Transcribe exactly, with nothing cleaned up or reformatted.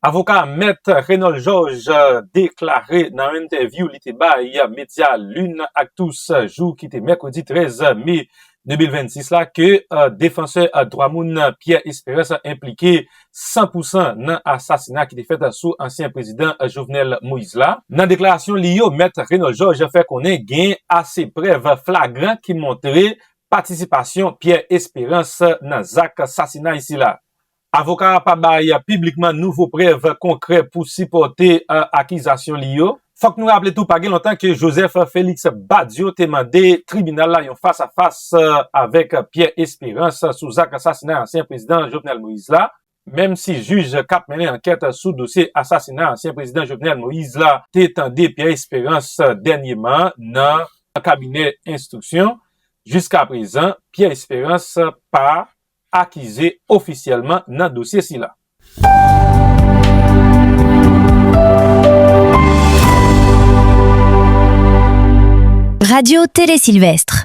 Avoka Mèt Renol Georges deklare nan yon entèvyou li te bay medya L'Une ak Tous Jour ki te mèkredi trèz me de mil vennsis la ke, euh, defansè, euh, dwa moun, euh, Pierre Espérance enplike san pou san nan asasina ki te fèt sou ansyen prezidan, euh, Jovenel Moïse la. Nan deklarasyon li yo, Mèt Renol Georges fè konnen gen ase prèv flagran ki montre patisipasyon Pierre Espérance nan zak sasinay sila. Avoka a pa bay piblikman nouvo prèv konkrè pou sipòte, euh, akizasyon li yo. Fòk nou raple tou, pa gen lontan ke Joseph Félix Badio te mande tribinal la yon fas a fas, euh, avèk Pierre Espérance sou zak sasinay ansyen prezidan Jovenel Moïse la. Menm si jij k ap mennen ankèt sou dosye asasina ansyen prezidan Jovenel Moïse la te tande Pierre Espérance dènyèman nan kabinè enstriksyon, jiskaprezan, Pierre Espérance pa akize ofisyèlman nan dosye sila. Radio Télé Sylvestre.